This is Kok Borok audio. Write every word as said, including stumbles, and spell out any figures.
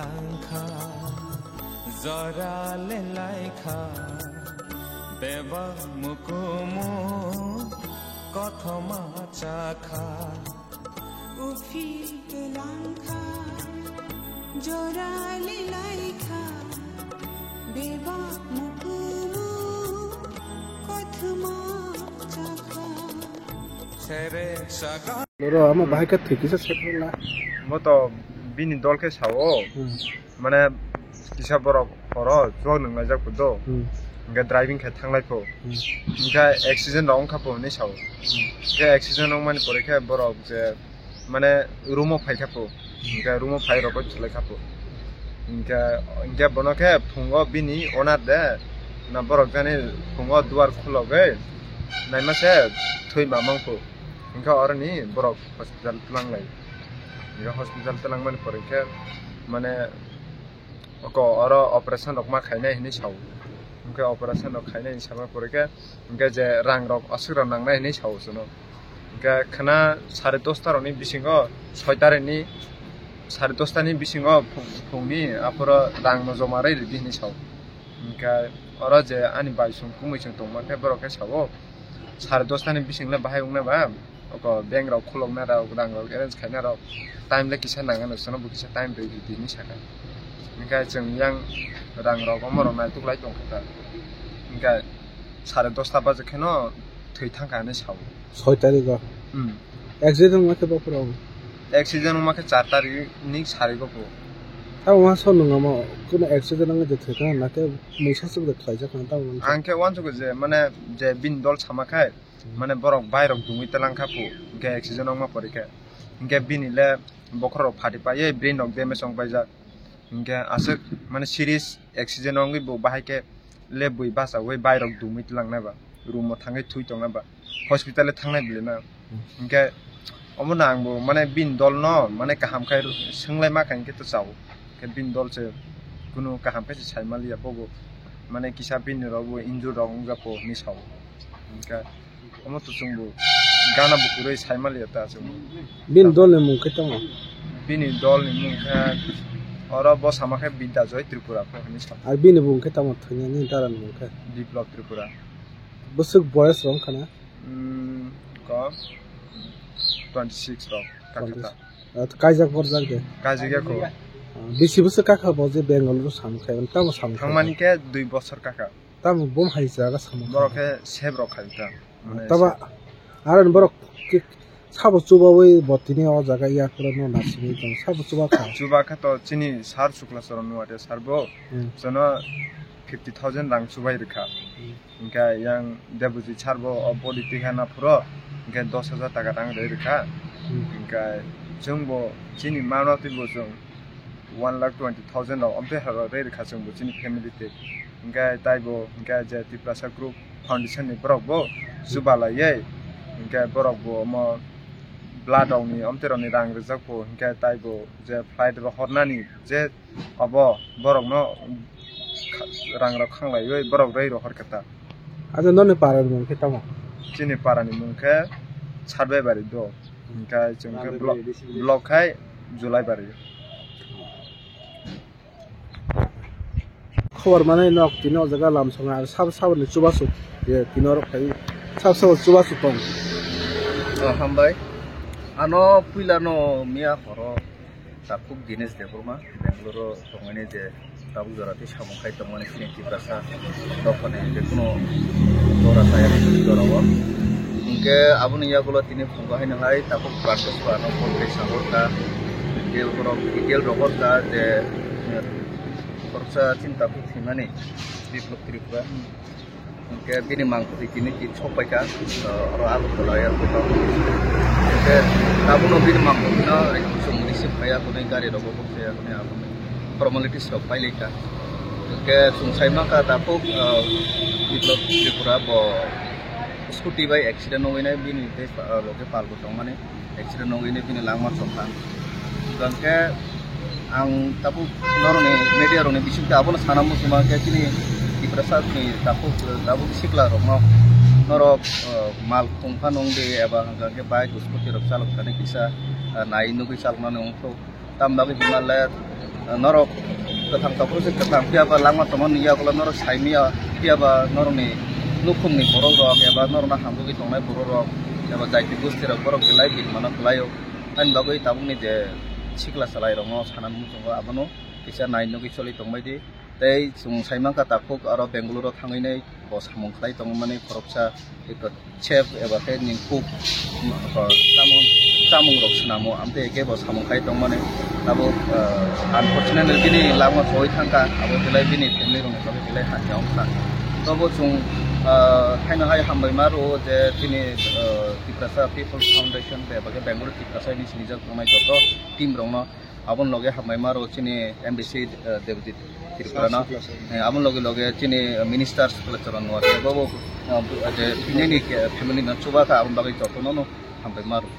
Langkha, jora le laikha, bebak mukumu kothoma chakha. Uphil langkha, jora le laikha, bebak mukumu kothoma chakha. Sere saga. Oro ama bahai khe thwi kisa sekhna. Mo to bini dol khe sao. Hmm. Mane kisa borok horo chuak nung laijak pho do. Hmm. Hingke driving khe thanglai pho. Hmm. Hingke accident rok wngkha pho hinui sao. Hmm. Hingke accident wngmani pore khe borok je mane room o phaikha pho. Hingke room o phai rok chulai kha pho. Hingke, hingke bono khe phungo bini owner de na borok jani phungo duar khulogwi naima se thwi mamang pho. Hingke oroni borok hospital twlang lai. Hingke hospital twlang mani pore khe mane oko oro operation rok ma khainai hinui sao. Hingke operation rok khainai hinui sama pore khe hingke je rang rok aswk rok nangnai hinui sao chwno. Hingke khwna sare dosta rokni bisingo soi tarikni sare dosta ni bisingo phung-, phungni aphoro rang no joma rwi ridi hinui sao. Hingke oro je ani bai song kumui song tongma khe borok khe sao. Sare dosta ni bising le bahai wngna ba, oko bank rok khulokna rok, rang rok arrange khaina rok, time le kisa nang ano, sono bo kisa time rwi di hinui sakha. Hingke chwng yang rang rok omo rok naituk lai tongkha ta. Hingke sare dosta baje kheno thwi thangkha hinui sao. Soi tarikh o? Hmm. Accident wngma khe bophuru? Accident wngma khe char tarikh ni sari go pho. Tamo ma song nung amo kuno accident wngwi je thwi thangkha na khe mungsa swk de khlaijak kha tamo. Ang khe uansukgo je mane je bini dol sama khe, hmm, mane borok bike rok dumui twlang kha pho, hingke accident wngma pore khe. Hingke bini le bokhorok phati paiwi brain rok damage wng paijak. Hingke aswk mane serious accident wngwi bo bahai khe lebwi bachaui bike rok dumui twlang nai ba, room o thangwi thwi tong nai ba, hospital o thangnai bwlwi na. Hmm. Hingke omono ang bo mane bini dol no mane kaham khe swnglaima kha hingke to chao. Khe bini dol se kunu kaham khe se sai maliya, bobo mane kisa bini rok bo injured rok wngjago hinui sao. Hingke omo to chwngbo gana bukurwi sai maliya ta chwngbo. Bini dolni mung khe tamo? Bini dolni mung khe oro bo sama khe Bidya Joy Tripura pho hinui sa. Ar bini mung khe tamo thwinani darani mung khe? Biplab Tripura. Bwswk boyes rok wngkha na? Hmm, kok twenty six rok kakha ta. Twenty six. Ah, kaijak borjak de? Kaijak ya ko. Ah, bisi bwswk kakha bo je Bengaluru sam khai, tamo sam khai? Thangmani khe dui bosor kakha. Tamo bom hai jaga samo. Borok khe sep rok khai ta. Mane taba sep. Aro ni borok ki-, sabo chubawi bo tini o jaga airport no nasingwi tong. Sabo chuba kha. Chuba kha to chini sir Sukla Charan Nuatia sir bo. Hmm. Jono fifty thousand rang chubai rwkha. Hmm. Hingkhe yang Debojit sir bo o body twi hana phuro. Hingkhe dos hajar taka rang rwi rwkha. Hmm. Hingkhe chwng bo chini mano twi bo chwng one lakh twenty thousand rok omtwi haro rwi rwkha chwng bo chini family twi. Hingkhe taibo hingkhe je Tiprasa Group Foundation ni borok bo chubalaiwi hingkhe borok bo omo blood rokni omtwi rokni rang rijak bo hingkhe taibo je flight rohornani je obo borokno kha-, rang rok khanglaiwi borok rwi rohor khe ta. Acha noni para ni mung khe tamo? Chini para ni mung khe Satbai Bari do. Hingkhe chwng khe block, block khai Julai Bari. Khobor manwi nok tini o jaga lam song ar sabo sabo ni chubachu ye tini oro phai sabo sabo chubachu tong. Oh, hambai. Ano puila no miya horo takhuk Dinesh Debbarma Bangalore o tongmani je tabuk jora tei samung khai tongmani chini Tiprasa dophani je kuno jora chaya jorao. Hingke aboni yagulo tini phungo haino hai takhuk Prantospa no phone khai sahorkha, detail borok detail rohorkha je, eh, khoroksa chini takhuk thwimani Biplab Tripura. Hingke bini mangpili tini tin sok paikha, eh, oro Agartala airport o. Hingke tabukno bini mangpili no chwng receive khaiya, kwnwi gari rogo bokchaya, kwnwi abo formalities rok pailai kha. Hingke chwng sai mankha takhuk, eh, Biplab Tripura bo scooty bai accident wngwi nai bini tei, eh, loge pal bo tongmani. Accident wngwi bini langma chokha. Hwnkhe ang tabuk norokni media rokni bisingtwi abono sana muchungma khe chini Tiprasa ni tabuk, tabuk sikla rokno norok, uh, mal khungpha nungdi eba hwnkhe bike scooty rok chalok thani kisa, uh, nai nugwi chaloknani wngthok. Tamni bagwi hwnba le, Norok kwthang tophru se kwthang, phiya ba langma tongma nungya ulo norok sai manya, phiya ba norokni nukhungni borok rok eba norokno hamjagwi tongnai borok rok eba jaiti gosti rok borok belai bini mano kwlaio. Ani bagwi tabukni je sikla chwlai rokno sana muchungo abono kisa nai nugwi choli tongbai di. Tei chwng sai mankha takhuk aro Bengaluru o thangwi nai bo samung khlai tongmani khoroksa chef eba khe ni cook, uh, chamung, chamung rok swnamo, amtwi khe bo samung khai tongmani. Abo, uh, unfortunately bini langma soi thangkha, abo belai bini family rokni bagwi belai hamya wngkha. Tobo chwng, uh, khaino hai hambai ma rwo je chini, uh, Tiprasa People Foundation eba khe Bengaluru Tiprasa ni sinijak tongnai joto team rokno. Aboni loge hambai ma rwo chini M D C, uh, Debjit Tripura no. Eh, aboni loge loge chini minister Sukla Charan Noatia bobo, uh, je nini ke family no chuba kha, aboni bagwi jotono no hambai ma rwo.